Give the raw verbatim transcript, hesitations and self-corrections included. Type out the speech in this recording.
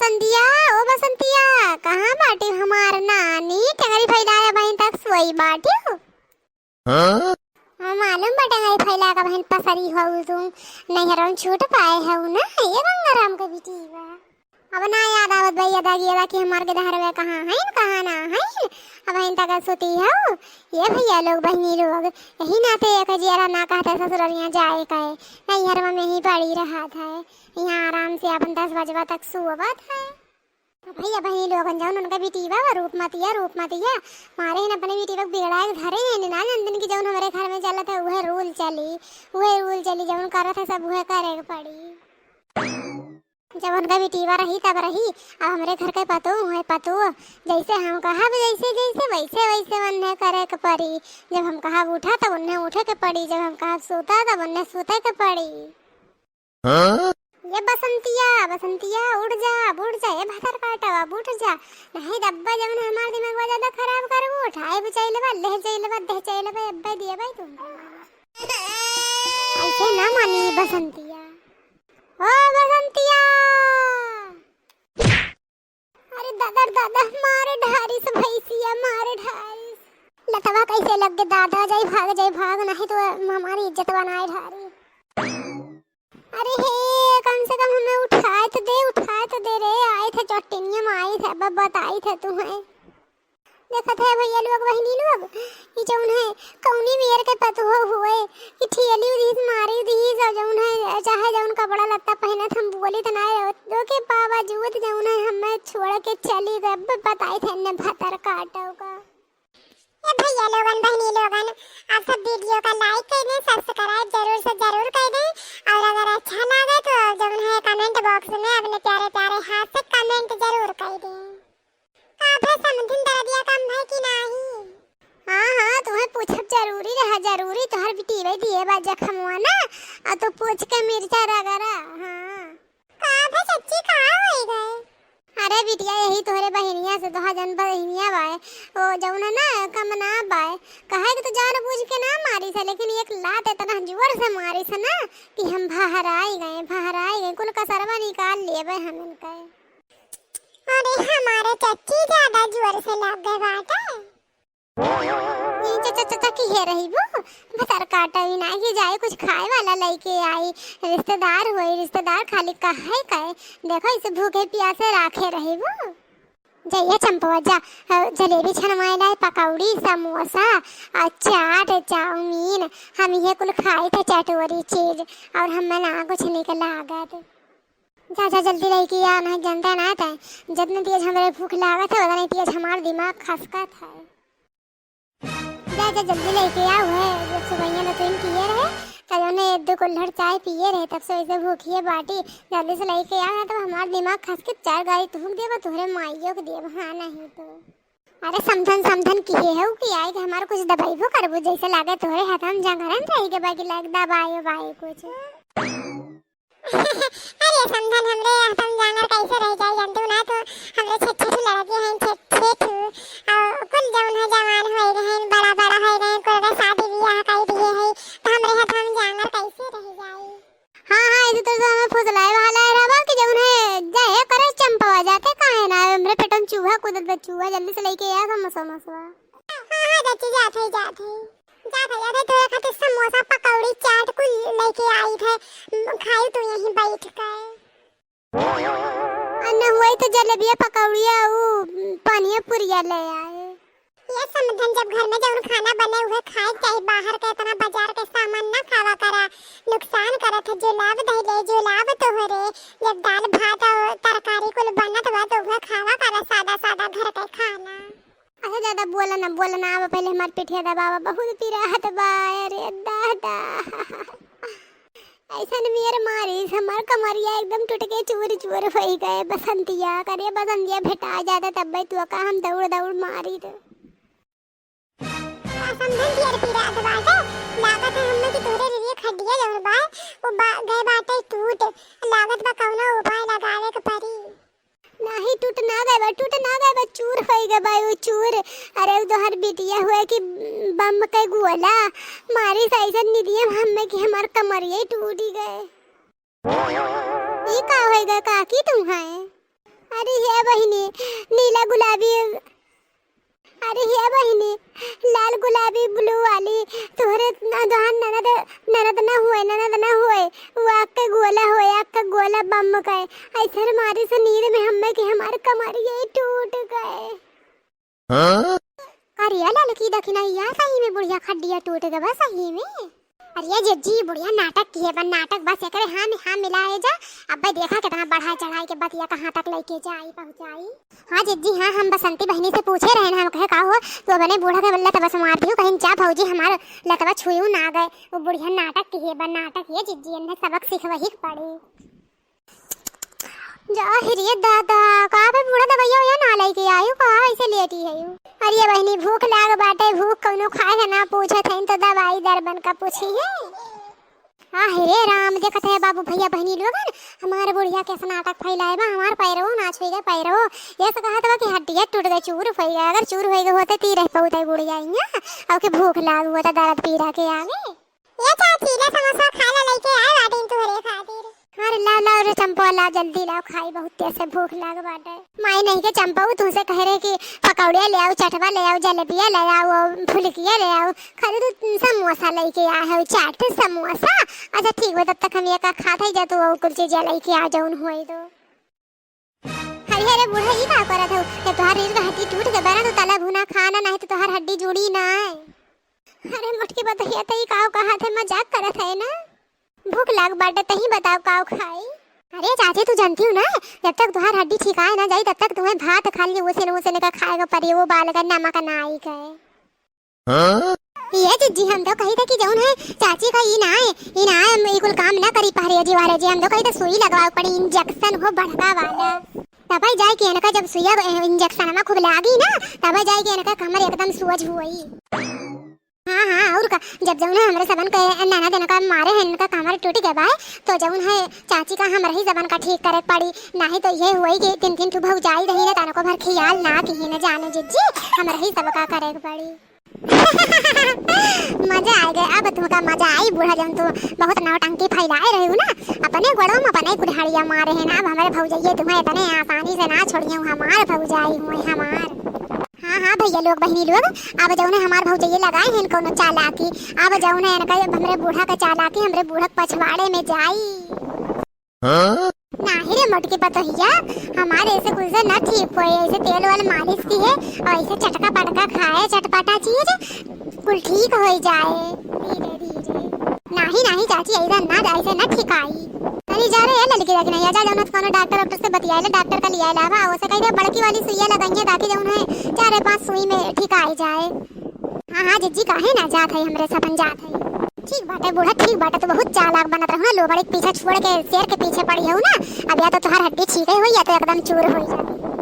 बसंतिया, ओ बसंतिया, कहाँ बाटी हमार नानी? टंगरी फैलाए बहिन तक सोई बाटी हो। हाँ? हाँ, मालूम बा टंगरी फैला के बहिन पसरी हो तू। नैहरवा में छूट पाए हो ना, ये गंगाराम के बिटिया। अब ना याद आवत बा, याद आ गया कि हमार के दहरवे कहाँ है, कहाँ ना है। अब बहिन तक सोती हो। ये भैया लोग, बहिनी लोग, यही नाते एक जियरा ना कहते ससुरलियाँ जाए का है। नैहरवा में ही पड़ी रहत है। यहाँ आराम से अपन दस बजवा तक सोवत है। भैया बहिनी लोगन, जौन उनका बिटिया बा, रूपमतिया, रूपमतिया, मारे हन अपने बिटिया के बिगड़ाए के धरे हैं, ना जानतिन कि जौन हमरे घर में चलत है, उहे रूल चली, उहे रूल चली, जौन करत है सब उहे करे के पड़ी। जब उनका बिटिया रही तब रही, अब हमरे घर के पतोह है, पतोह, जैसे हम कहब, जैसे, जैसे, वैसे, वैसे उन्हें करे के पड़ी। जब हम कहब उठा, तब उन्हें उठे के पड़ी, जब हम कहब सूता, तब उन्हें सूते के पड़ी। हाँ? ये बसंतिया, बसंतिया, उठ जा, अब उठ जा, ए भतर काटा, अब उठ जा। नहीं तो अब्बा जवन हमार दिमागवा ज्यादा खराब करबू, उठाए भी चाहिए बा, ले चाहिए बा, दे चाहिए बा, अब्बा दिए भाई तुम। ऐसे ना मानी बसंतिया। ओ बसंतिया। अरे दादा, दादा, मारे ढारिस भैंसिया, मारे ढारिस। लतवा कैसे लग गए दादा, जाई भाग, जाई भाग, नहीं तो हमारी इज्जत बनाए ढारी। अरे हे, कम से कम हमें उठाए तो दे, उठाए तो दे रे, आए थे चट्टनिया में, आई थे, अब बताई थे तुम्हें। देखत है भैया लोग, बहिनी लोग, ई जौन है, कौनी मेर के पतोह हुए, कि ठेली दिहिस, मारी दिहिस, और जौन है, चाहे जौन कपड़ा लत्ता पहनत हम बोली त नाय रहत, ओके बावजूद जौन है, हमें छोड़ के चली गए। अब बताई थे इन्हें भतर काटो का। ए भैया लोगन, बहिनी लोगन, आप सब video का like कर दें, subscribe जरूर से जरूर कर दें, और अगर अच्छा लगे तो जौन है comment box में अपने प्यारे प्यारे हाथ से comment जरूर कर दें। का भे समधिन दरदिया कम भे कि नाही? हाँ, हाँ, तुम्हें पूछब जरूरी रहा, जरूरी। तोहर बिटिया दिए बा जखमवा ना, आ तू पूछ के मिर्चा रगड़ा। हाँ। का भे चच्ची, का होई गए? अरे बिटिया, यही तोहरे बहिनिया से, तोहर जन बहिनिया बाए, ओ जौन है ना, कम ना बाए, कहे कि तू जान बूझ के ना मारिस है, लेकिन एक लात इतना जोर से मारिस है ना कि हम भहराई गए, भहराई गए, कुल कसरवा निकाल लेबे हम इनका। अरे हमारे चच्ची ज्यादा जोर से लग गए बाटे। ई च-, च-, च-, च-, की है रही वो? भतर काटा ही ना, ये जाए कुछ खाए वाला लेके आई। रिश्तेदार हुए, रिश्तेदार खाली कहे कहे। देखो इसे भूखे प्यासे राखे रही वो। जाइए चंपवा जा, अ, जलेबी छनवाए लाए, पकौड़ी, समोसा, अ, चाट, चाउमीन, हम ये कुल खाए थे चटोरी चीज, और हमें ना कुछ निक लागत। जा, जा, जल्दी लइके आ, नहीं जनता ना तै। जतने तेज हमरे भूख लागत है, उतने तेज हमार दिमाग खसकत है। जा, जा, जल्दी लइके आ, उहे जब सुबहिया में तुम किए रहे, तब जौने एक दो कुल्हड़ चाय पिए रहे, तब से वैसे भूखिए बाटी। जल्दी से लइके आ, ना तो हमार दिमाग खसके चार गारी थूक देबा, तोहरे माइयो के देब, हाँ, नहीं तो। अरे समधन, समधन किहे हउ कि आए के हमार कुछ दबाइबो करबो, जैसे लागे तोहरे हाथ हम जंगरन रही के बाकी लाग दबाए बाए कुछ। अरे समधन, हमरे हाथ हम जांगर कैसे रह जाई, जानते हो ना, तो हमरे छे छे ठो लड़के हैं, छे छे ठो, और कुल जौन है जवान होए गए हैं, बड़ा बड़ा होए गए हैं, कुल के शादी ब्याह कर दिए हैं, तो हमरे हाथ हम जांगर कैसे रह जाई? हाँ, हाँ, ऐसे तो हमें फुसलाए वाला है रहबा कि जौन है, जाए करे चंपवा, जाते काहे ना, हमरे पेटन चूहा कूदत बा, चूहा, जल्दी से लेके आ समोसा, समोसा। हाँ, हाँ, चाची, जात है, जात है। जात है, अरे, तोरे खातिर समोसा, पकौड़ी, चाट कुल लेके आई थे, खाई तू यहीं बैठ के। आ, न हुई तो जलेबिया, पकौड़िया, ऊ, पानिया, पुरिया ले आए। ये समधन, जब घर में जौन खाना बने, उहे खाए के चाही, बाहर के इतना बाजार के सामान ना खावा करा, नुकसान करत है, जुलाब धइले, जुलाब तोहरे, जब दाल भात और तरकारी कुल बनत बा, तो उहे खावा करा, सादा, सादा घर के खाना। अच्छा, ज्यादा बोला ना, बोला ना, अब पहले हमार पिठिया दबावा, बहुत पिरात बा, अरे दादा। ऐसन मेर मारिस, हमार कमरिया एकदम टूट के चूर चूर होई गए। बसंतिया, करे बसंतिया भेटा जाता, तब तू का हम दौड़ दौड़ मारी रे। समधन पियर पिरात बाटे, लागत है हमें कि तोरे रीढ़ी खड्डिया जौन बा, वो बा-, गए बाटे टूट, लागत बा कौनो उपाय लगावे के पड़ी। नाही, टूट ना गए बा, टूट ना गए बा, चूर होई गए बा, वो चूर। अरे, वो तोहर बिटिया हुए कि बम के गोला मारिस ऐसन निदिया हमें कि हमार कमरिया ही टूट गए। ई का होई गए काकी तुम्हें? अरे हे बहिनी, नीला गुलाबी, अरे हे बहिनी, लाल गुलाबी ब्लू वाली, तोहरे न-, दोहान ननद, ननद न होए, ननद न होए, वो आग के गोला होए, आग के गोला बम के। ऐसर मारे से नींद में हम्मे कि हमार कमरिया ही टूट गए। हाँ? करिया ललकी दखिनैया, सही में बुढ़िया खड्डिया टूट गवा, सही में। अरे जिज्जी, बुढ़िया नाटक किहे बा, नाटक बस एकरे हाँ में हाँ मिलाए जा। अब्बे देखा कितना बढ़ाए चढ़ाए के बतिया कहाँ तक लइके जाई, पहुँचाई। हाँ जिज्जी, हाँ, हम बसंती बहिनी से पूछे रहे ना, हम कहे का हो, तू अपने बूढ़ा के लतवा से मार दियो, कहीं जा भौजी हमार लतवा छुयू ना गए। वो बुढ़िया नाटक किहे बा, नाटक, ये जिज्जी, इन्हें सबक सिखवही के पड़ी। जा हिरिये दादा, का बे बूढ़ा दवइया वइया ना लइके आयु, का ऐसे लेटी है यू? अरे बहिनी, भूख लाग बाटे, भूख कौनो खाए है ना पूछत है, तो दवाई दरबन का पूछी है। आ हिरे राम, देखत है बाबू भैया बहिनी लोगन, हमार बुढ़िया के नाटक फैलाए बा, हमार पैरवो ना छुई गए, पैरवो। ये से कहत बा कि हड्डिया टूट गए, चूर हो गए, अगर चूर हो गए होते ती रह पौते बुढ़िया इहाँ, अब के भूख लाग होता दर्द पीरा के आगे। ये चाची, ले समोसा खा ला, लइके आए बाटिन तुहरे खातिर। अरे लाओ, लाओ रे चंपा, लाओ, जल्दी लाओ, खाई, बहुत तेज से भूख लाग बाटे। माई नहीं के चंपा, उ तुमसे कह रहे कि पकौड़िया ले आओ, चटवा ले आओ, जलेबिया ले आओ, और फुलकिया ले आओ, खाली तू समोसा लइके आए हो, चाट समोसा। अच्छा ठीक बा, तब तक हम ये का खात है, जा तू और कुछ चीज लइके आ, जौन होई तो। अरे, अरे बूढ़ा, ई का करत हऊ? जब तोहार रीढ़ के हड्डी टूट गए बा ना, तो तला भुना खा ना, नहीं तो तोहार हड्डी जुड़ी ना। अरे मोटकी बतहिया, त ई का कहत है, मजाक करत है ना? भूख लाग बाटे, तही बताओ का खाई? अरे चाची, तू जानती हो ना, जब तक तोहार हड्डी ठिकाए ना जाई, तब तक तुम्हें भात खाली उसे न उसे का खाए के पड़ी, वो बाल का नमक ना आई गए। हाँ? ये जिज्जी, हम तो कही थे कि जौन है चाची का ई ना है, ई ना है, हम ई कुल काम ना करी पहरे जी वाले जी, हम तो कही थे सुई लगवाओ पड़ी, इंजेक्शन हो बड़का वाला। तबै जाए कि इनका जब सुइया, ए, इंजेक्शन में खूब लागी ना, तबै जाए कि इनका कमर एकदम सुअज हुई। हाँ, हाँ, और का, जब जौन है हमरे सबन के ननद इनका मारे हैं, इनका कमर टूट गए बा, तो जौन है चाची का हमरे ही सबन का ठीक करे के पड़ी, नाही तो ये हुई कि तीन तीन ठू भौजाई रही ना, तनको भर खियाल ना किही ना जाने जिज्जी, हमरे ही सबका करे के पड़ी। मजा आ गया, अब तुमका मजा आई बूढ़ा, जौन तू बहुत नौटंकी फैलाए रहे हो ना, अपने गोड़ों में अपने कुल्हाड़िया मारे हैं ना, अब हमरे भौजैये तुम्हें इतने आसानी से ना छोड़िए, हमार भौजाई हुए हमार। हाँ, हाँ भैया लोग, बहिनी लोग, अब जौन है हमार भौजैये लगाए हैं कौनो चालाकी, अब जौन है इनका हमरे बूढ़ा का चालाकी, हमरे बूढ़ा के पछवाड़े में जाई। हाँ? नाही रे मोटकी पतोहिया, हमारे ऐसे कुछ से ना ठीक होए, ऐसे तेल वाल मालिश किहे और ऐसे चटका पटका खाए, चटपटा चीज, कुल ठीक हो जाए धीरे धीरे। नाही, नाही चाची, ऐसा ना, ऐसे ना ठीक आई। अरे जा रे, ये लड़की रखना, या जा, जाओ ना, कोनो डॉक्टर, डॉक्टर से बतिया ले, डॉक्टर का लिया लावा, उसे कह दे बड़की वाली सुइया लगाइए, ताकि जौन है चार पांच सुई में ठीक आई जाए। हाँ, हाँ, जिज्जी, काहे ना जात है, हमरे साथ जात है। ठीक बाटे बूढ़ा, ठीक बाटे, तू बहुत चालाक बनत रहू ना, लोमड़ी के पीछे छोड़ के शेर के पीछे पड़ी हऊ ना, अब या तो तोहार हड्डी छीके होई या तो एकदम चूर होई जाए।